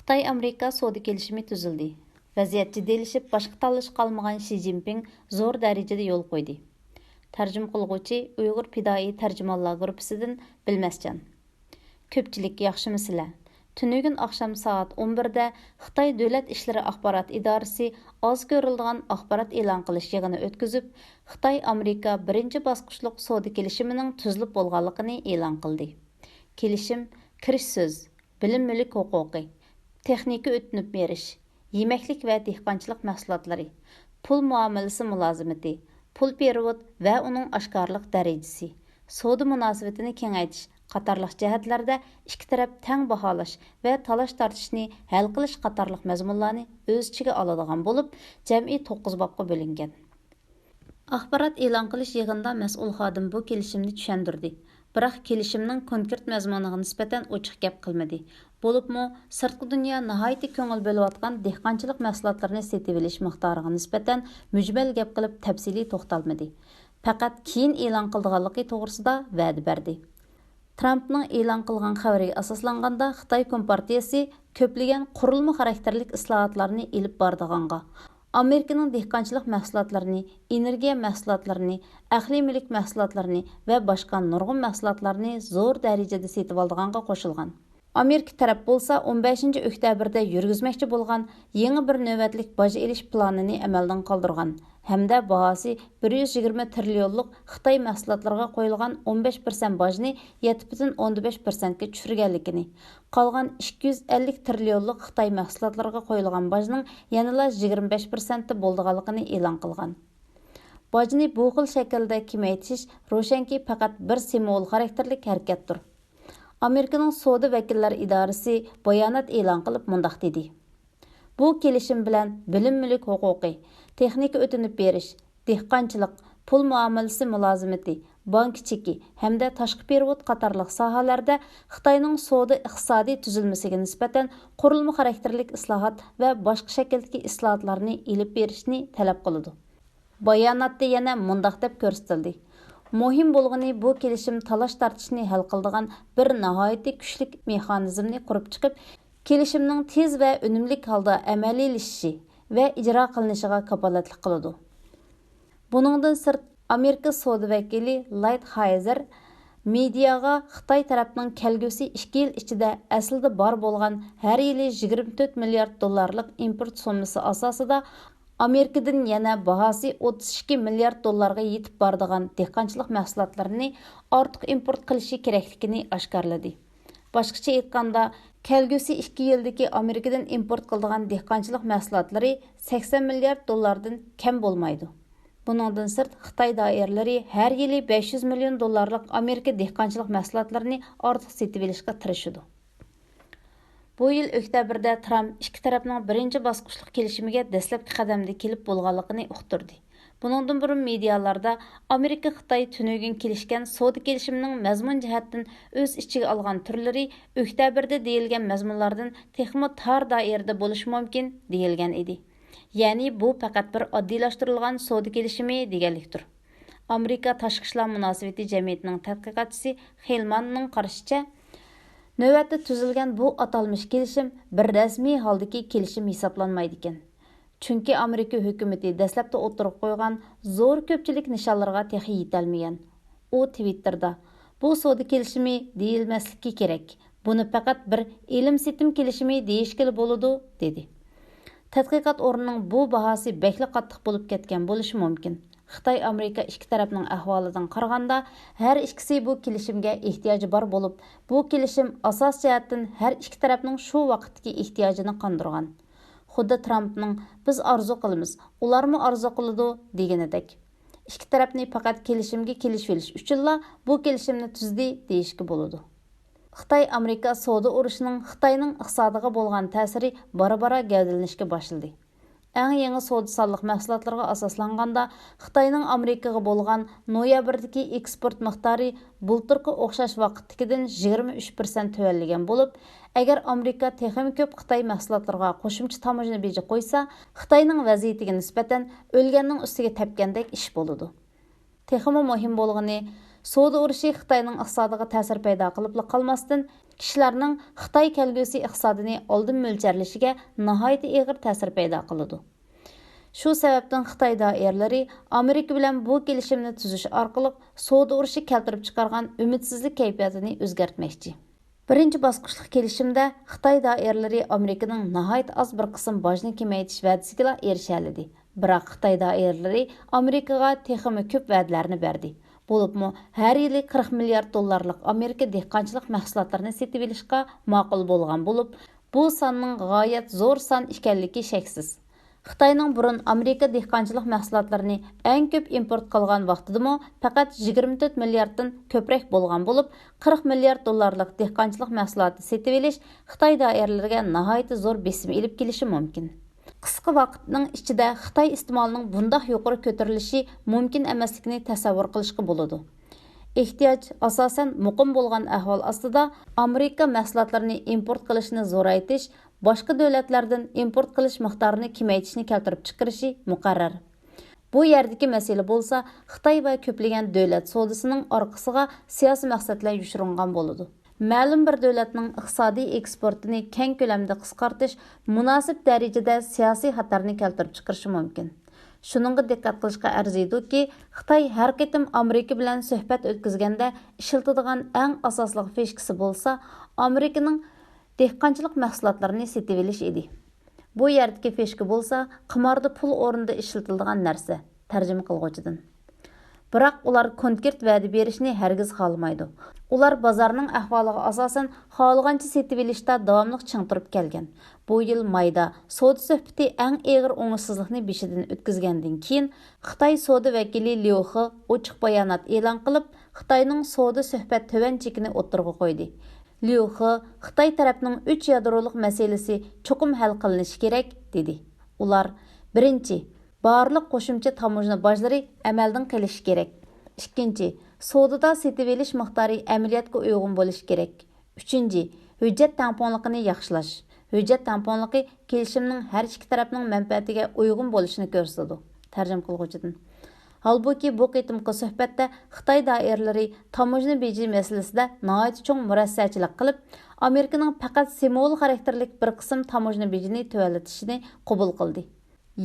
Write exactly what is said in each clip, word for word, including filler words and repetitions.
خىتاي ئامېرىكا سودا كېلىشىمى تۈزۈلدى. ۋەزىيەت جىددىيلىشىپ، باشقا تاللىشى قالمىغان شى جىنپىڭ زور دەرىجىدە يول قويدى. تەرجىمە قىلغۇچى، ئۇيغۇر پىدائىي تەرجىمانلار گۇرۇپپىسىدىن بىلمەسجان. كۆپچىلىك، ياخشىمۇسىلەر؟ تۈنۈگۈن ئاخشام سائەت ئون بىردە خىتاي دۆلەت ئىشلىرى ئاخبارات ئىدارىسى ئاز كۆرۈلىدىغان ئاخبارات ئېلان قىلىش يىغىنى ئۆتكۈزۈپ، خىتاي ئامېرىكا بىرىنچى باسقۇچلۇق سودا كېلىشىمىنىڭ تۈزۈلۈپ بولغانلىقىنى ئېلان قىلدى. كېلىشىم، كىرىش سۆز، بىلىم مۈلۈك ھوقۇقى، تېخنىكا ئۆتۈنۈپ بېرىش، يېمەكلىك ۋە دېھقانچىلىق مەھسۇلاتلىرى، پۇل مۇئامىلىسى مۇلازىمىتى، پۇل پېرېۋوت ۋە ئۇنىڭ ئاشكارىلىق دەرىجىسى، سودا مۇناسىۋىتىنى كېڭەيتىش قاتارلىق جەھەتلەردە ئىككى تەرەپ تەڭ باھالاش ۋە تالاش تارتىشنى ھەل قىلىش قاتارلىق مەزمۇنلارنى ئۆز ئىچىگە ئالىدىغان بولۇپ، جەمئىي توققۇز بابقا بۆلۈنگەن. ئاخبارات ئېلان قىلىش يىغىنىدا مەسئۇل خادىم بۇ كېلىشىمنى چۈشەندۈردى، بىراق كېلىشىمنىڭ كونكرېت مەزمۇنىغا نىسبەتەن ئوچۇق گەپ قىلمىدى. بولۇپمۇ، سىرتقى دۇنيا ناھايىتى كۆڭۈل بۆلۈۋاتقان دېھقانچىلىق مەھسۇلاتلىرىنى سېتىۋېلىش مىقدارىغا نىسبەتەن مۈجمەل گەپ قىلىپ، تەپسىلىي توختالمىدى. پەقەت كېيىن ئېلان قىلىدىغانلىقى توغرىسىدا ۋەدە بەردى. ترامپنىڭ ئېلان قىلغان خەۋىرىگە ئاساسلانغاندا، خىتاي كومپارتىيىسى كۆپلىگەن قۇرۇلما خاراكتېرلىك ئىسلاھاتلارنى ئېلىپ بارىدىغانغا، ئامېرىكىنىڭ دېھقانچىلىق مەھسۇلاتلىرىنى، ئېنېرگىيە مەھسۇلاتلىرىنى، ئەقلىي مۈلۈك مەھسۇلاتلىرىنى ۋە باشقا نۇرغۇن مەھسۇلاتلارنى زور دەرىجىدە سېتىۋالىدىغانغا قوشۇلغان. ئامېرىكا تەرەپ بولسا ئون بەشىنچى ئۆكتەبىردە يۈرگۈزمەكچى بولغان يېڭى بىر نۆۋەتلىك باج ئېلىش پىلانىنى ئەمەلدىن قالدۇرغان ھەمدە باھاسى بىر يۈز يىگىرمە تىرىليونلۇق خىتاي مەھسۇلاتلىرىغا قويۇلغان ئون بەش پىرسەنت باجنى يەتتە پۈتۈن ئوندىن بەش پىرسەنتكە چۈشۈرگەنلىكىنى، قالغان ئىككى يۈز ئەللىك تىرىليونلۇق خىتاي مەھسۇلاتلىرىغا قويۇلغان باجنىڭ يەنىلا يىگىرمە بەش پىرسەنتتە بولىدىغانلىقىنى ئېلان قىلغان. باجنى بۇ خىل شەكىلدە كېمەيتىش روشەنكى پەقەت بىر سىمۋول خاراكتېرلىك ھەرىكەتتۇر. ئامېرىكىنىڭ سودا ۋەكىللەر ئىدارىسى بايانات ئېلان قىلىپ مۇنداق دېدى: بۇ كېلىشىم بىلەن بىلىم مۈلۈك ھوقۇقى، تېخنىكا ئۆتۈنۈپ بېرىش، دېھقانچىلىق، پۇل مۇئامىلىسى مۇلازىمىتى، بانكا چېكى ھەمدە تاشقى پېرېۋوت قاتارلىق ساھەلەردە خىتاينىڭ سودا ئىقتىسادىي تۈزۈلمىسىگە نىسبەتەن قۇرۇلما خاراكتېرلىك ئىسلاھات ۋە باشقا شەكىلدىكى ئىسلاھاتلارنى ئېلىپ بېرىشنى تەلەپ قىلىدۇ. باياناتتا يەنە مۇنداق دەپ كۆرسىتىلدى: مۇھىم بولغىنى، بۇ كېلىشىم تالاش تارتىشنى ھەل قىلىدىغان بىر ناھايىتى كۈچلۈك مېخانىزمنى قۇرۇپ چىقىپ، كېلىشىمنىڭ تېز ۋە ئۈنۈملۈك ھالدا ئەمەلىيلىشىشى ۋە ئىجرا قىلىنىشىغا كاپالەتلىك قىلىدۇ. بۇنىڭدىن سىرت، ئامېرىكا سودا ۋەكىلى لايت خايزېر مېدىياغا خىتاي تەرەپنىڭ كەلگۈسى ئىككى يىل ئىچىدە ئەسلىدە بار بولغان ھەر يىلى يىگىرمە تۆت مىليارد دوللارلىق ئىمپورت سوممىسى ئاساسىدا ئامېرىكىدىن يەنە باھاسى ئوتتۇز ئىككى مىليارد دوللارغا يېتىپ بارىدىغان دېھقانچىلىق مەھسۇلاتلىرىنى ئارتۇق ئىمپورت قىلىشى كېرەكلىكىنى ئاشكارىلىدى. باشقىچە ئېيتقاندا، كەلگۈسى ئىككى يىلدىكى ئامېرىكىدىن ئىمپورت قىلىدىغان دېھقانچىلىق مەھسۇلاتلىرى سەكسەن مىليارد دوللاردىن كەم بولمايدۇ. بۇنىڭدىن سىرت، خىتاي دائىرىلىرى ھەر يىلى بەش يۈز مىليون دوللارلىق ئامېرىكا دېھقانچىلىق مەھسۇلاتلىرىنى ئارتۇق سېتىۋېلىشقا تىرىشىدۇ. بۇ يىل ئۆكتەبىردە ترامپ ئىككى تەرەپنىڭ بىرىنچى باسقۇچلۇق كېلىشىمىگە دەسلەپكى قەدەمدە كېلىپ بولغانلىقىنى ئۇقتۇردى. بۇنىڭدىن بۇرۇن مېدىيالاردا ئامېرىكا خىتاي تۈنۈگۈن كېلىشكەن سودا كېلىشىمىنىڭ مەزمۇن جەھەتتىن ئۆز ئىچىگە ئالغان تۈرلىرى ئۆكتەبىردە دېيىلگەن مەزمۇنلاردىن تېخىمۇ تار دائىرىدە بولۇشى مۇمكىن دېيىلگەن ئىدى. يەنى بۇ پەقەت بىر ئاددىيلاشتۇرۇلغان سودا كېلىشىمى دېگەنلىكتۇر. ئامېرىكا تاشقى ئىشلار مۇناسىۋىتى جەمئىيىتىنىڭ تەتقىقاتچىسى خېلماننىڭ قارىشىچە، نۆۋەتتە تۈزۈلگەن بۇ ئاتالمىش كېلىشىم بىر رەسمىي ھالدىكى كېلىشىم ھېسابلانمايدىكەن. چۈنكى ئامېرىكا ھۆكۈمىتى دەسلەپتە ئوتتۇرىغا قويغان زور كۆپچىلىك نىشانلىرىغا تېخى يېتەلمىگەن. ئۇ تىۋىتتېردا، بۇ سودا كېلىشىمى دېيىلمەسلىكى كېرەك. بۇنى پەقەت بىر ئېلىم-سېتىم كېلىشىمى دېيىشكىلا بولىدۇ، دېدى. تەتقىقات ئورنىنىڭ بۇ باھاسى بەكلا قاتتىق بولۇپ كەتكەن بولۇشى مۇمكىن. خىتاي ئامېرىكا ئىككى تەرەپنىڭ ئەھۋالىدىن قارىغاندا، ھەر ئىككىسى بۇ كېلىشىمگە ئېھتىياجى بار بولۇپ، بۇ كېلىشىم ئاساسىي جەھەتتىن ھەر ئىككى تەرەپنىڭ شۇ ۋاقىتتىكى ئېھتىياجىنى قاندۇرغان. خۇددى ترامپنىڭ «بىز ئارزۇ قىلىمىز، ئۇلارمۇ ئارزۇ قىلىدۇ» دېگىنىدەك، ئىككى تەرەپنى پەقەت كېلىشىمگە كېلىشىۋېلىش ئۈچۈنلا بۇ كېلىشىمنى تۈزدى دېيىشكە بولىدۇ. خىتاي-ئامېرىكا سودا ئۇرۇشىنىڭ خىتاينىڭ ئىقتىسادىغا بولغان تەسىرى بارا-بارا گەۋدىلىنىشكە باشلىدى. ئەڭ يېڭى سودا سانلىق مەھسۇلاتلىرىغا ئاساسلانغاندا، خىتاينىڭ ئامېرىكىغا بولغان نويابىردىكى ئېكسپورت مىقدارى بۇلتۇرقى ئوخشاش ۋاقىتتىكىدىن يىگىرمە ئۈچ پىرسەنت تۆۋەنلىگەن بولۇپ، ئەگەر ئامېرىكا تېخىمۇ كۆپ خىتاي مەھسۇلاتلىرىغا قوشۇمچە تاموژنا بېجى قويسا، خىتاينىڭ ۋەزىيىتىگە نىسبەتەن ئۆلگەننىڭ ئۈستىگە تەپكەندەك ئىش بولىدۇ. تېخىمۇ مۇھىم بولغىنى، سودا ئۇرۇشى خىتاينىڭ ئىقتىسادىغا تەسىر پەيدا قىلىپلا قالماستىن، كىشىلەرنىڭ خىتاي كەلگۈسى ئىقتىسادىنى ئالدىن مۆلچەرلىشىگە ناھايىتى ئېغىر تەسىر پەيدا قىلىدۇ. شۇ سەۋەبتىن خىتاي دائىرىلىرى ئامېرىكا بىلەن بۇ كېلىشىمنى تۈزۈش ئارقىلىق سودا ئۇرۇشى كەلتۈرۈپ چىقارغان ئۈمىدسىزلىك كەيپىياتىنى ئۆزگەرتمەكچى. بىرىنچى باسقۇچلۇق كېلىشىمدە خىتاي دائىرىلىرى ئامېرىكىنىڭ ناھايىتى ئاز بىر قىسىم باجنى كېمەيتىش ۋەدىسىگىلا ئېرىشەلىدى. بىراق خىتاي دائىرىلىرى ئامېرىكىغا تېخىمۇ كۆپ ۋەدىلەرنى بەردى. بولۇپمۇ ھەر يىلى قىرىق مىليارد دوللارلىق ئامېرىكا دېھقانچىلىق مەھسۇلاتلىرىنى سېتىۋېلىشقا ماقۇل بولغان بولۇپ، بۇ ساننىڭ غايەت زور سان ئىكەنلىكى شەكسىز. خىتاينىڭ بۇرۇن ئامېرىكا دېھقانچىلىق مەھسۇلاتلىرىنى ئەڭ كۆپ ئىمپورت قىلغان ۋاقتىدىمۇ پەقەت يىگىرمە تۆت مىلياردتىن كۆپرەك بولغان بولۇپ، قىرىق مىليارد دوللارلىق دېھقانچىلىق مەھسۇلاتى سېتىۋېلىش خىتاي دائىرىلىرىگە ناھايىتى زور بېسىم ئېلىپ كېلىشى مۇمكىن. قىسقا ۋاقىتنىڭ ئىچىدە خىتاي ئىستېمالىنىڭ بۇنداق يۇقىرى كۆتۈرۈلۈشى مۇمكىن ئەمەسلىكىنى تەسەۋۋۇر قىلىشقا بولىدۇ. ئېھتىياج ئاساسەن مۇقىم بولغان ئەھۋال ئاستىدا، ئامېرىكا مەھسۇلاتلىرىنى ئىمپورت قىلىشنى زورايتىش باشقا دۆلەتلەردىن ئىمپورت قىلىش مىقدارىنى كېمەيتىشنى كەلتۈرۈپ چىقىرىشى مۇقەررەر. بۇ يەردىكى مەسىلە بولسا خىتاي ۋە كۆپلىگەن دۆلەت سودىسىنىڭ ئارقىسىغا سىياسىي مەقسەتلەر يوشۇرۇنغان بولىدۇ. مەلۇم بىر دۆلەتنىڭ ئىقتىسادىي ئېكسپورتىنى كەڭ كۆلەمدە قىسقارتىش مۇناسىپ دەرىجىدە سىياسىي خەتەرنى كەلتۈرۈپ چىقىرىشى مۇمكىن. شۇنىڭغا دىققەت قىلىشقا ئەرزىيدۇكى، خىتاي ھەر قېتىم ئامېرىكا بىلەن سۆھبەت ئۆتكۈزگەندە ئىشلىتىدىغان ئەڭ ئاساسلىق فىشكىسى بولسا ئامېرىكىنىڭ دېھقانچىلىق مەھسۇلاتلىرىنى سېتىۋېلىش ئىدى. بۇ يەردىكى فىشكا بولسا قىماردا پۇل ئورنىدا ئىشلىتىلىدىغان نەرسە. تەرجىمە قىلغۇچىدىن. بىراق ئۇلار كونكرېت ۋەدە بېرىشنى ھەرگىز خالىمايدۇ. ئۇلار بازارنىڭ ئەھۋالىغا ئاساسەن خالىغانچە سېتىۋېلىشتا داۋاملىق چىڭ تۇرۇپ كەلگەن. بۇ يىل مايدا سودا سۆھبىتى ئەڭ ئېغىر ئوڭۇشسىزلىقنى بېشىدىن ئۆتكۈزگەندىن كېيىن، خىتاي سودا ۋەكىلى ليۇ خې ئوچۇق بايانات ئېلان قىلىپ، خىتاينىڭ سودا سۆھبەت تۆۋەن چېكىنى ئوتتۇرىغا قويدى. ليۇ خې خىتاي تەرەپنىڭ ئۈچ يادرولۇق مەسىلىسى چوقۇم ھەل قىلىنىشى كېرەك، دېدى. ئۇلار، بىرىنچى، بارلىق قوشۇمچە تاموژنا باجلىرى ئەمەلدىن قېلىشى كېرەك. ئىككىنچى، سودىدا سېتىۋېلىش مىقدارى ئەمەلىيەتكە ئۇيغۇن بولۇشى كېرەك. ئۈچىنچى، ھۆججەت تەڭپۇڭلۇقىنى ياخشىلاش. ھۆججەت تەڭپۇڭلۇقى كېلىشىمنىڭ ھەر ئىككى تەرەپنىڭ مەنپەئەتىگە ئۇيغۇن بولۇشىنى كۆرسىتىدۇ. تەرجىمە قىلغۇچىدىن. ھالبۇكى، بۇ قېتىمقى سۆھبەتتە خىتاي دائىرىلىرى تاموژنا بېجى مەسىلىسىدە ناھايىتى چوڭ مۇرەسسەچىلىك قىلىپ، ئامېرىكىنىڭ پەقەت سىمۋول خاراكتېرلىك بىر قىسىم تاموژنا بېجىنى تۆۋەنلىتىشىنى قوبۇل قىلدى.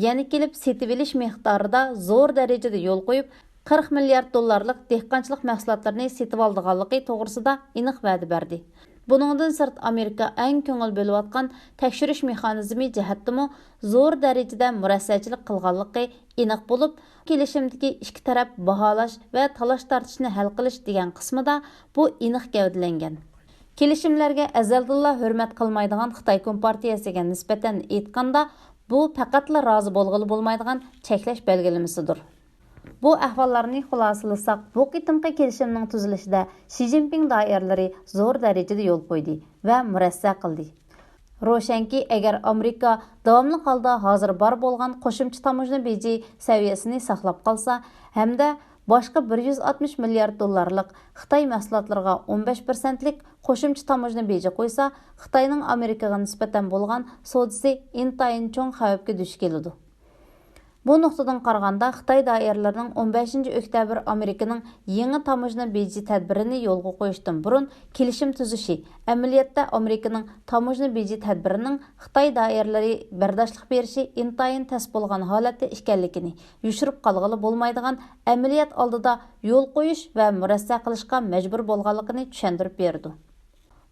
يەنە كېلىپ سېتىۋېلىش مىقدارىدا زور دەرىجىدە يول قويۇپ، قىرىق مىليارد دوللارلىق دېھقانچىلىق مەھسۇلاتلىرىنى سېتىۋالىدىغانلىقى توغرىسىدا ئېنىق ۋەدە بەردى. بۇنىڭدىن سىرت، ئامېرىكا ئەڭ كۆڭۈل بۆلۈۋاتقان تەكشۈرۈش مېخانىزمى جەھەتتىمۇ زور دەرىجىدە مۇرەسسەچىلىك قىلغانلىقى ئېنىق بولۇپ، كېلىشىمدىكى ئىككى تەرەپ باھالاش ۋە تالاش-تارتىشنى ھەل قىلىش دېگەن قىسمىدا بۇ ئېنىق گەۋدىلەنگەن. كېلىشىملەرگە ئەزەلدىنلا ھۆرمەت قىلمايدىغان خىتاي كومپارتىيەسىگە نىسبەتەن ئېيتقاندا، بۇ پەقەتلا رازى بولغىلى بولمايدىغان چەكلەش بەلگىلىمىسىدۇر. بۇ ئەھۋاللارنى خۇلاسىلىساق، بۇ قېتىمقى كېلىشىمنىڭ تۈزۈلۈشىدە شى جىنپىڭ دائىرىلىرى زور دەرىجىدە يول قويدى ۋە مۇرەسسە قىلدى. روشەنكى، ئەگەر ئامېرىكا داۋاملىق ھالدا ھازىر بار بولغان قوشۇمچە تاموژنا بېجى سەۋىيەسىنى ساقلاپ قالسا ھەمدە باشقا بىر يۈز ئاتمىش مىليارد دوللارلىق خىتاي مەھسۇلاتلىرىغا ئون بەش پىرسەنتلىك قوشۇمچە تاموژنا بېجى قويسا، خىتاينىڭ ئامېرىكىغا نىسبەتەن بولغان سودىسى ئىنتايىن چوڭ خەۋپكە دۇچ كېلىدۇ. بۇ نۇقتىدىن قارىغاندا، خىتاي دائىرىلىرىنىڭ ئون بەشىنچى ئۆكتەبىر ئامېرىكىنىڭ يېڭى تاموژنا بېجى تەدبىرىنى يولغا قويۇشتىن بۇرۇن كېلىشىم تۈزۈشى، ئەمەلىيەتتە ئامېرىكىنىڭ تاموژنا بېجى تەدبىرىنىڭ خىتاي دائىرىلىرى بەرداشلىق بېرىشى ئىنتايىن تەس بولغان ھالەتتە ئىكەنلىكىنى، يوشۇرۇپ قالغىلى بولمايدىغان ئەمەلىيەت ئالدىدا يول قويۇش ۋە مۇرەسسە قىلىشقا مەجبۇر بولغانلىقىنى چۈشەندۈرۈپ بېرىدۇ.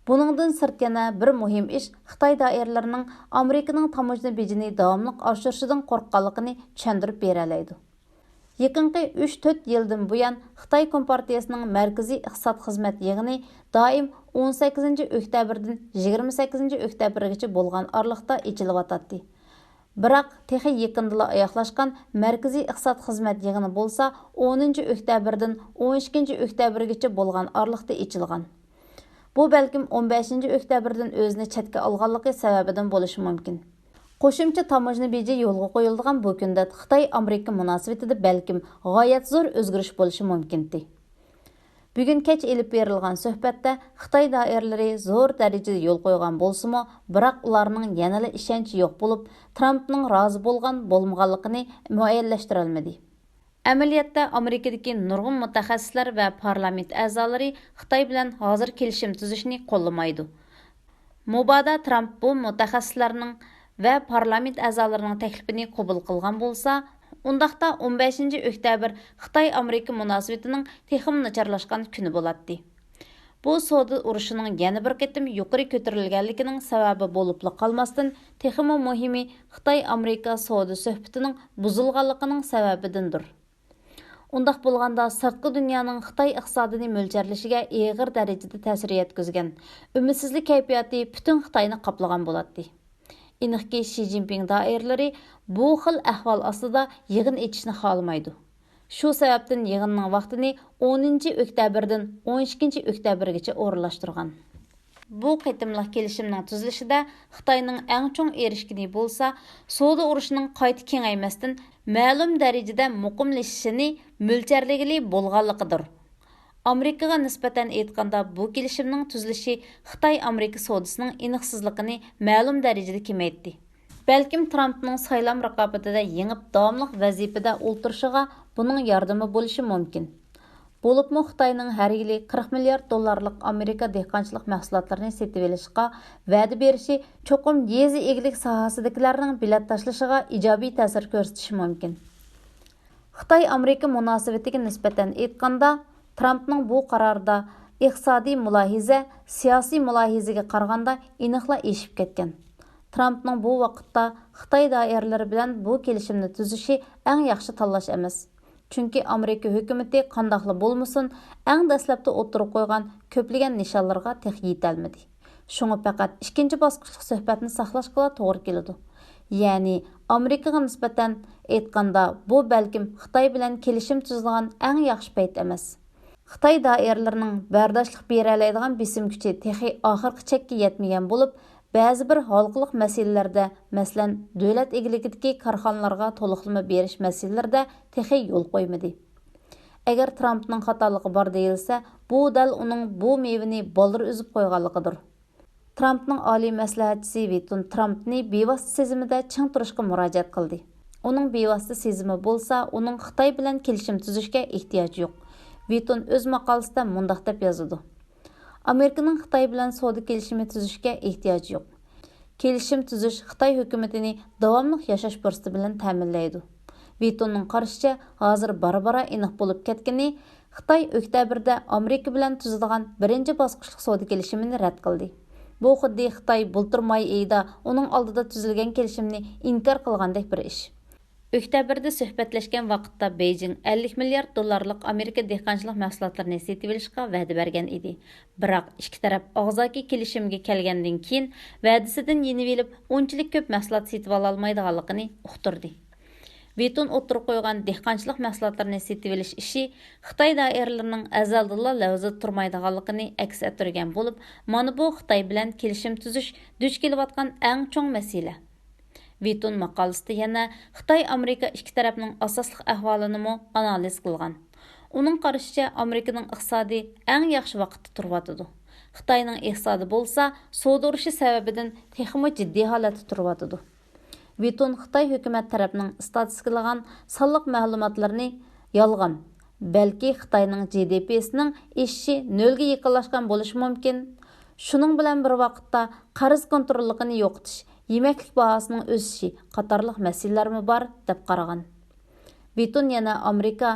بۇنىڭدىن سىرت يەنە بىر مۇھىم ئىش خىتاي دائىرىلىرىنىڭ ئامېرىكىنىڭ تاموژنا بېجىنى داۋاملىق ئاشۇرۇشىدىن قورققانلىقىنى چۈشەندۈرۈپ بېرەلەيدۇ. يېقىنقى ئۈچ تۆت يىلدىن بۇيان خىتاي كومپارتىيەسىنىڭ مەركىزىي ئىقتىساد خىزمەت يىغىنى دائىم ئون سەككىزىنچى ئۆكتەبىردىن يىگىرمە سەككىزىنچى ئۆكتەبىرگىچە بولغان ئارىلىقتا ئېچىلىۋاتاتتى. بىراق، تېخى يېقىندىلا ئاياغلاشقان مەركىزىي ئىقتىساد خىزمەت يىغىنى بولسا ئونىنچى ئۆكتەبىردىن ئون ئىككىنچى ئۆكتەبىرگىچە بولغان ئارىلىقتا ئېچىلغان. بۇ بەلكىم ئون بەشىنچى ئۆكتەبىردىن ئۆزىنى چەتكە ئالغانلىقى سەۋەبىدىن بولۇشى مۇمكىن. قوشۇمچە تاموژنا بېجى يولغا قويۇلىدىغان بۇ كۈندە خىتاي-ئامېرىكا مۇناسىۋىتىدە بەلكىم غايەت زور ئۆزگىرىش بولۇشى مۇمكىنتى. بۈگۈن كەچ ئېلىپ بېرىلغان سۆھبەتتە خىتاي دائىرىلىرى زور دەرىجىدە يول قويغان بولسىمۇ، بىراق ئۇلارنىڭ يەنىلا ئىشەنچى يوق بولۇپ، ترامپنىڭ رازى بولغان بولمىغانلىقىنى مۇئەييەنلەشتۈرەلمىدى. ئەمەلىيەتتە، ئامېرىكىدىكى نۇرغۇن مۇتەخەسسىسلەر ۋە پارلامېنت ئەزالىرى خىتاي بىلەن ھازىر كېلىشىم تۈزۈشنى قوللىمايدۇ. مۇبادا ترامپ بۇ مۇتەخەسسىسلەرنىڭ ۋە پارلامېنت ئەزالىرىنىڭ تەكلىپىنى قوبۇل قىلغان بولسا، ئۇنداقتا ئون بەشىنچى ئۆكتەبىر خىتاي-ئامېرىكا مۇناسىۋىتىنىڭ تېخىمۇ ناچارلاشقان كۈنى بولاتتى. بۇ سودا ئۇرۇشىنىڭ يەنە بىر قېتىم يۇقىرى كۆتۈرۈلگەنلىكىنىڭ سەۋەبى بولۇپلا قالماستىن، تېخىمۇ مۇھىمى خىتاي-ئامېرىكا سودا سۆھبىتىنىڭ بۇزۇلغانلىقىنىڭ سەۋەبىدىندۇر. ئۇنداق بولغاندا، سىرتقى دۇنيانىڭ خىتاي ئىقتىسادىنى مۆلچەرلىشىگە ئېغىر دەرىجىدە تەسىر يەتكۈزگەن ئۈمىدسىزلىك كەيپىياتى پۈتۈن خىتاينى قاپلىغان بولاتتى. ئېنىقكى، شى جىنپىڭ دائىرىلىرى بۇ خىل ئەھۋال ئاستىدا يىغىن ئېچىشنى خالىمايدۇ. شۇ سەۋەبتىن يىغىننىڭ ۋاقتىنى ئونىنچى ئۆكتەبىردىن ئون ئىككىنچى ئۆكتەبىرگىچە ئورۇنلاشتۇرغان. بۇ قېتىملىق كېلىشىمنىڭ تۈزۈلۈشىدە خىتاينىڭ ئەڭ چوڭ ئېرىشكىنى بولسا، سودا ئۇرۇشىنىڭ قايتا كېڭەيمەستىن، مەلۇم دەرىجىدە مۇقىملىشىشىنى مۆلچەرلىگىلى بولغانلىقىدۇر. ئامېرىكىغا نىسبەتەن ئېيتقاندا، بۇ كېلىشىمنىڭ تۈزۈلۈشى خىتاي-ئامېرىكا سودىسىنىڭ ئېنىقسىزلىقىنى مەلۇم دەرىجىدە كېمەيتتى. بەلكىم ترامپنىڭ سايلام رىقابىتىدە يېڭىپ، داۋاملىق ۋەزىپىدە ئولتۇرۇشىغا بۇنىڭ ياردىمى بولۇشى مۇمكىن. بولۇپمۇ خىتاينىڭ ھەر يىلى قىرىق مىليارد دوللارلىق ئامېرىكا دېھقانچىلىق مەھسۇلاتلىرىنى سېتىۋېلىشقا ۋەدە بېرىشى چوقۇم يېزا ئىگىلىك ساھەسىدىكىلەرنىڭ بېلەت تاشلىشىغا ئىجابىي تەسىر كۆرسىتىشى مۇمكىن. خىتاي-ئامېرىكا مۇناسىۋىتىگە نىسبەتەن ئېيتقاندا، ترامپنىڭ بۇ قارارىدا ئىقتىسادىي مۇلاھىزە سىياسىي مۇلاھىزىگە قارىغاندا ئېنىقلا ئېشىپ كەتكەن. ترامپنىڭ بۇ ۋاقىتتا خىتاي دائىرىلىرى بىلەن بۇ كېلىشىمنى تۈزۈشى ئەڭ ياخشى تاللاش ئەمەس. چۈنكى ئامېرىكا ھۆكۈمىتى قانداقلا بولمىسۇن، ئەڭ دەسلەپتە ئوتتۇرىغا قويغان كۆپلىگەن نىشانلىرىغا تېخى يېتەلمىدى. شۇڭا پەقەت ئىككىنچى باسقۇچلۇق سۆھبەتنى ساقلاشقىلا توغرا كېلىدۇ. يەنى، ئامېرىكىغا نىسبەتەن ئېيتقاندا، بۇ بەلكىم خىتاي بىلەن كېلىشىم تۈزىدىغان ئەڭ ياخشى پەيت ئەمەس. خىتاي دائىرىلىرىنىڭ بەرداشلىق بېرەلەيدىغان بېسىم كۈچى تېخى ئاخىرقى چەككە يەتمىگەن بولۇپ، بەزى بىر ھالقىلىق مەسىلىلەردە، مەسىلەن، دۆلەت ئىگىلىكىدىكى كارخانىلارغا تولۇقلىما بېرىش مەسىلىلىرىدە تېخى يول قويمىدى. ئەگەر ترامپنىڭ خاتالىقى بار دېيىلسە، بۇ دەل ئۇنىڭ بۇ مېۋىنى بالدۇر ئۈزۈپ قويغانلىقىدۇر. ترامپنىڭ ئالىي مەسلىھەتچىسى ۋىتون ترامپنى بىۋاسىتە سېزىمىدە چىڭ تۇرۇشقا مۇراجىئەت قىلدى. ئۇنىڭ بىۋاسىتە سېزىمى بولسا ئۇنىڭ خىتاي بىلەن كېلىشىم تۈزۈشكە ئېھتىياجى يوق. ۋىتون ئۆز ماقالىسىدە مۇنداق دەپ يازىدۇ: ئامېرىكىنىڭ خىتاي بىلەن سودا كېلىشىمى تۈزۈشكە ئېھتىياجى يوق. كېلىشىم تۈزۈش خىتاي ھۆكۈمىتىنى داۋاملىق ياشاش پۇرسىتى بىلەن تەمىنلەيدۇ. ۋىتوننىڭ قارىشىچە، ھازىر بارا-بارا ئېنىق بولۇپ كەتكىنى، خىتاي ئۆكتەبىردە ئامېرىكا بىلەن تۈزىدىغان بىرىنچى باسقۇچلۇق سودا كېلىشىمىنى رەت قىلدى. بۇ خۇددى خىتاي بۇلتۇر ماي ئېيىدا ئۇنىڭ ئالدىدا تۈزۈلگەن كېلىشىمنى ئىنكار قىلغاندەك بىر ئىش. ئۆكتەبىردە سۆھبەتلەشكەن ۋاقىتتا بېيجىڭ ئەللىك مىليارد دوللارلىق ئامېرىكا دېھقانچىلىق مەھسۇلاتلىرىنى سېتىۋېلىشقا ۋەدە بەرگەن ئىدى. بىراق ئىككى تەرەپ ئاغزاكى كېلىشىمگە كەلگەندىن كېيىن، ۋەدىسىدىن يېنىۋېلىپ، ئۇنچىلىك كۆپ مەھسۇلات سېتىۋالالمايدىغانلىقىنى ئۇقتۇردى. ۋىتون ئوتتۇرىغا قويغان دېھقانچىلىق مەھسۇلاتلىرىنى سېتىۋېلىش ئىشى خىتاي دائىرىلىرىنىڭ ئەزەلدىنلا لەۋزىدە تۇرمايدىغانلىقىنى ئەكس ئەتتۈرگەن بولۇپ، مانا بۇ خىتاي بىلەن كېلىشىم تۈزۈش دۇچ كېلىۋاتقان ئەڭ چوڭ مەسىلە. ۋىتون ماقالىسىدە يەنە خىتاي-ئامېرىكا ئىككى تەرەپنىڭ ئاساسلىق ئەھۋالىنىمۇ ئانالىز قىلغان. ئۇنىڭ قارىشىچە، ئامېرىكىنىڭ ئىقتىسادى ئەڭ ياخشى ۋاقىتتا تۇرۇۋاتىدۇ. خىتاينىڭ ئىقتىسادى بولسا سودا ئۇرۇشى سەۋەبىدىن تېخىمۇ جىددىي ھالەتتە تۇرۇۋاتىدۇ. ۋىتون خىتاي ھۆكۈمەت تەرەپنىڭ ئىستاتىستىكىلىغان سانلىق مەلۇماتلىرىنى يالغان، بەلكى خىتاينىڭ جى دى پىسىنىڭ ئېشىشى نۆلگە يېقىنلاشقان بولۇشى مۇمكىن. شۇنىڭ بىلەن بىر ۋاقىتتا، قەرز كونتروللۇقىنى يوقىتىش، يېمەكلىك باھاسىنىڭ ئۆسۈشى قاتارلىق مەسىلىلەرمۇ بار، دەپ قارىغان. ۋىتون يەنە ئامېرىكا،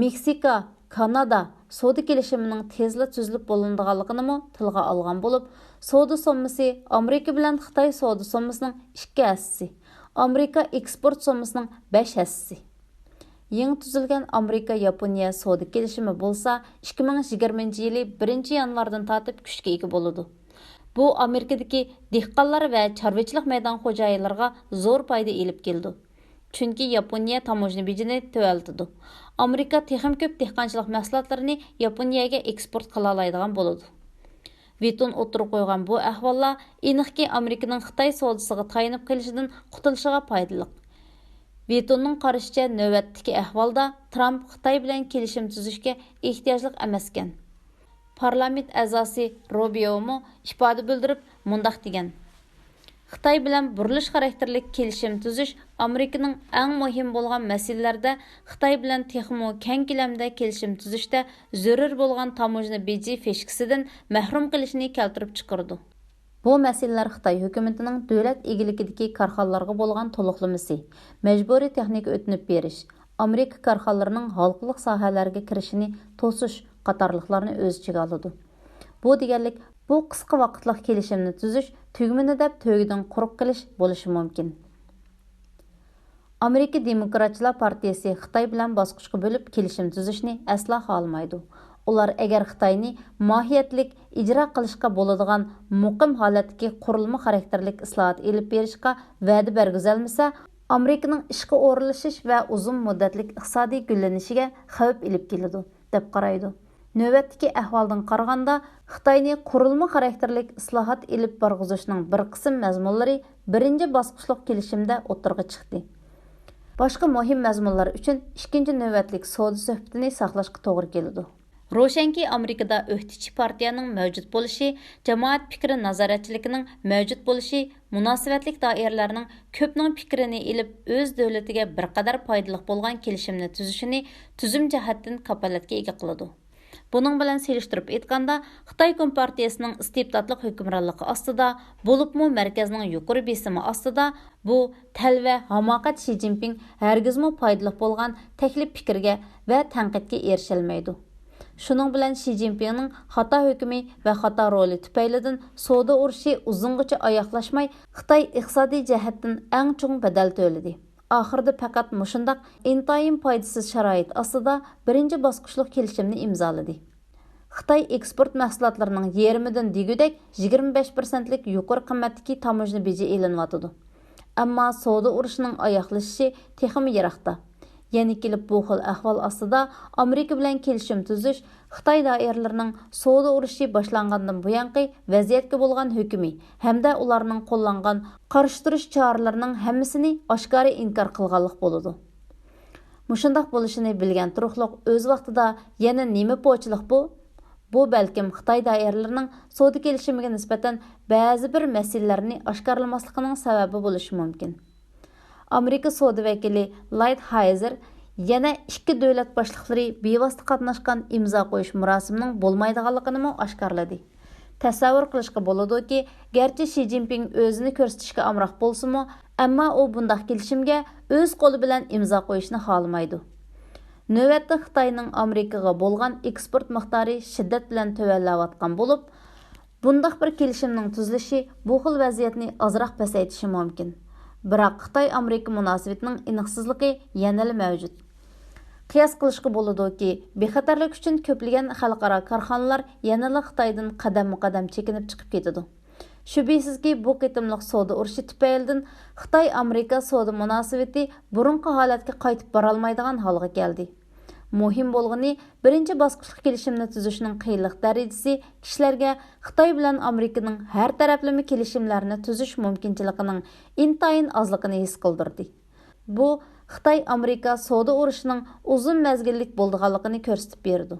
مېكسىكا، كانادا سودا كېلىشىمىنىڭ تېزلا تۈزۈلۈپ بولۇنىدىغانلىقىنىمۇ تىلغا ئالغان بولۇپ، سودا سوممىسى ئامېرىكا بىلەن خىتاي سودا سوممىسىنىڭ ئىككى ھەسسىسى، ئامېرىكا ئېكسپورت سوممىسىنىڭ بەش ھەسسىسى. يېڭى تۈزۈلگەن ئامېرىكا-ياپونىيە سودا كېلىشىمى بولسا ئىككى مىڭ يىگىرمىنچى يىلى بىرىنچى يانۋاردىن تارتىپ كۈچكە ئىگە بولىدۇ. بۇ ئامېرىكىدىكى دېھقانلار ۋە چارۋىچىلىق مەيدان خوجايىنلىرىغا زور پايدا ئېلىپ كېلىدۇ. چۈنكى ياپونىيە تاموژنا بېجىنى تۆۋەنلىتىدۇ. ئامېرىكا تېخىمۇ كۆپ دېھقانچىلىق مەھسۇلاتلىرىنى ياپونىيەگە ئېكسپورت قىلالايدىغان بولىدۇ. ۋىتون ئوتتۇرىغا قويغان بۇ ئەھۋاللار ئېنىقكى ئامېرىكىنىڭ خىتاي سودىسىغا تايىنىپ قېلىشىدىن قۇتۇلۇشىغا پايدىلىق. ۋىتوننىڭ قارىشىچە، نۆۋەتتىكى ئەھۋالدا ترامپ خىتاي بىلەن كېلىشىم تۈزۈشكە ئېھتىياجلىق ئەمەسكەن. پارلامېنت ئەزاسى روبىيومۇ ئىپادە بىلدۈرۈپ مۇنداق دېگەن: خىتاي بىلەن بۇرۇلۇش خاراكتېرلىك كېلىشىم تۈزۈش ئامېرىكىنىڭ ئەڭ مۇھىم بولغان مەسىلىلەردە خىتاي بىلەن تېخىمۇ كەڭ كۆلەمدە كېلىشىم تۈزۈشتە زۆرۈر بولغان تاموژنا بېجى فىشكىسىدىن مەھرۇم قىلىشىنى كەلتۈرۈپ چىقىرىدۇ. بۇ مەسىلىلەر خىتاي ھۆكۈمىتىنىڭ دۆلەت ئىگىلىكىدىكى كارخانىلارغا بولغان تولۇقلىمىسى، مەجبۇرىي تېخنىكا ئۆتۈنۈپ بېرىش، ئامېرىكا كارخانىلىرىنىڭ ھالقىلىق ساھەلەرگە كىرىشىنى توسۇش قاتارلىقلارنى ئۆز ئىچىگە ئالىدۇ. بۇ دېگەنلىك، بۇ قىسقا ۋاقىتلىق كېلىشىمنى تۈزۈش تۈگمىنى دەپ تۆگىدىن قۇرۇق قېلىش بولۇشى مۇمكىن. ئامېرىكا دېموكراتچىلار پارتىيىسى خىتاي بىلەن باسقۇچقا بۆلۈپ كېلىشىم تۈزۈشنى ئەسلا خالىمايدۇ. ئۇلار ئەگەر خىتاينى ماھىيەتلىك ئىجرا قىلىشقا بولىدىغان مۇقىم ھالەتتىكى قۇرۇلما خاراكتېرلىك ئىسلاھات ئېلىپ بېرىشقا ۋەدە بەرگۈزەلمىسە، ئامېرىكىنىڭ ئىشقا ئورۇنلىشىش ۋە ئۇزۇن مۇددەتلىك ئىقتىسادىي گۈللىنىشىگە خەۋپ ئېلىپ كېلىدۇ، دەپ قارايدۇ. نۆۋەتتىكى ئەھۋالدىن قارىغاندا، خىتاينى قۇرۇلما خاراكتېرلىك ئىسلاھات ئېلىپ بارغۇزۇشنىڭ بىر قىسىم مەزمۇنلىرى بىرىنچى باسقۇچلۇق كېلىشىمدە ئوتتۇرىغا چىقتى. باشقا مۇھىم مەزمۇنلار ئۈچۈن ئىككىنچى نۆۋەتلىك سودا سۆھبىتىنى ساقلاشقا توغرا كېلىدۇ. روشەنكى، ئامېرىكىدا ئۆكتىچى پارتىيەنىڭ مەۋجۇت بولۇشى، جامائەت پىكرى نازارەتچىلىكىنىڭ مەۋجۇت بولۇشى، مۇناسىۋەتلىك دائىرىلەرنىڭ كۆپنىڭ پىكرىنى ئېلىپ، ئۆز دۆلىتىگە بىر قەدەر پايدىلىق بولغان كېلىشىمنى تۈزۈشىنى تۈزۈم جەھەتتىن كاپالەتكە ئىگە قىلىدۇ. بۇنىڭ بىلەن سېلىشتۇرۇپ ئېيتقاندا، خىتاي كومپارتىيىسىنىڭ ئىستىبداتلىق ھۆكۈمرانلىقى ئاستىدا، بولۇپمۇ مەركەزنىڭ يۇقىرى بېسىمى ئاستىدا، بۇ تەلۋە، ھاماقەت شى جىنپىڭ ھەرگىزمۇ پايدىلىق بولغان تەكلىپ پىكىرگە ۋە تەنقىدكە ئېرىشەلمەيدۇ. شۇنىڭ بىلەن شى جىنپىڭنىڭ خاتا ھۆكۈمى ۋە خاتا رولى تۈپەيلىدىن سودا ئۇرۇشى ئۇزۇنغىچە ئاياغلاشماي، خىتاي ئىقتىسادىي جەھەتتىن ئەڭ چوڭ بەدەل تۆلىدى. ئاخىرىدا پەقەت مۇشۇنداق ئىنتايىن پايدىسىز شارائىت ئاستىدا بىرىنچى باسقۇچلۇق كېلىشىمنى ئىمزالىدى. خىتاي ئېكسپورت مەھسۇلاتلىرىنىڭ يېرىمىدىن دېگۈدەك يىگىرمە بەش پىرسەنتلىك يۇقىرى قىممەتتىكى تاموژنا بېجى ئېلىنىۋاتىدۇ. ئەمما سودا ئۇرۇشىنىڭ ئاياغلىشىشى تېخىمۇ يىراقتا. يەنە كېلىپ بۇ خىل ئەھۋال ئاستىدا ئامېرىكا بىلەن كېلىشىم تۈزۈش خىتاي دائىرىلىرىنىڭ سودا ئۇرۇشى باشلانغاندىن بۇيانقى ۋەزىيەتكە بولغان ھۆكمى ھەمدە ئۇلارنىڭ قوللانغان قارشى تۇرۇش چارىلىرىنىڭ ھەممىسىنى ئاشكارا ئىنكار قىلغانلىق بولىدۇ. مۇشۇنداق بولۇشىنى بىلگەن تۇرۇقلۇق ئۆز ۋاقتىدا يەنە نېمە پوچىلىق بۇ؟ بۇ بەلكىم خىتاي دائىرىلىرىنىڭ سودا كېلىشىمىگە نىسبەتەن بەزى بىر مەسىلىلەرنى ئاشكارىلىماسلىقىنىڭ سەۋەبى بولۇشى مۇمكىن. ئامېرىكا سودا ۋەكىلى لايت ھايزېر يەنە ئىككى دۆلەت باشلىقلىرى بىۋاسىتە قاتناشقان ئىمزا قويۇش مۇراسىمىنىڭ بولمايدىغانلىقىنىمۇ ئاشكارىلىدى. تەسەۋۋۇر قىلىشقا بولىدۇكى، گەرچە شى جىنپىڭ ئۆزىنى كۆرسىتىشكە ئامراق بولسىمۇ، ئەمما ئۇ بۇنداق كېلىشىمگە ئۆز قولى بىلەن ئىمزا قويۇشنى خالىمايدۇ. نۆۋەتتە خىتاينىڭ ئامېرىكىغا بولغان ئېكسپورت مىقدارى شىددەت بىلەن تۆۋەنلەۋاتقان بولۇپ، بۇنداق بىر كېلىشىمنىڭ تۈزۈلۈشى بۇ خىل ۋەزىيەتنى ئازراق پەسەيتىشى مۇمكىن. بىراق خىتاي-ئامېرىكا مۇناسىۋىتىنىڭ ئېنىقسىزلىقى يەنىلا مەۋجۇت. قىياس قىلىشقا بولىدۇكى، بىخەتەرلىك ئۈچۈن كۆپلىگەن خەلقئارا كارخانىلار يەنىلا خىتايدىن قەدەممۇ قەدەم چېكىنىپ چىقىپ كېتىدۇ. شۈبھىسىزكى، بۇ قېتىملىق سودا ئۇرۇشى تۈپەيلىدىن خىتاي-ئامېرىكا سودا مۇناسىۋىتى بۇرۇنقى ھالەتكە قايتىپ بارالمايدىغان ھالغا كەلدى. مۇھىم بولغىنى، بىرىنچى باسقۇچلۇق كېلىشىمنى تۈزۈشنىڭ قىيىنلىق دەرىجىسى كىشىلەرگە خىتاي بىلەن ئامېرىكىنىڭ ھەر تەرەپلىمە كېلىشىملەرنى تۈزۈش مۇمكىنچىلىكىنىڭ ئىنتايىن ئازلىقىنى ھېس قىلدۇردى. بۇ خىتاي-ئامېرىكا سودا ئۇرۇشىنىڭ ئۇزۇن مەزگىللىك بولىدىغانلىقىنى كۆرسىتىپ بېرىدۇ.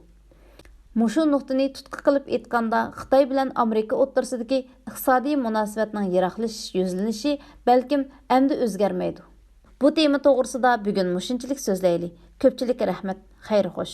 مۇشۇ نۇقتىنى تۇتقا قىلىپ ئېيتقاندا، خىتاي بىلەن ئامېرىكا ئوتتۇرىسىدىكى ئىقتىسادىي مۇناسىۋەتنىڭ يىراقلىشىش يۈزلىنىشى بەلكىم ئەمدى ئۆزگەرمەيدۇ. بۇ تېما توغرىسىدا بۈگۈن مۇشۇنچىلىك سۆزلەيلى. كۆپچىلىككە رەھمەت. خەير خوش.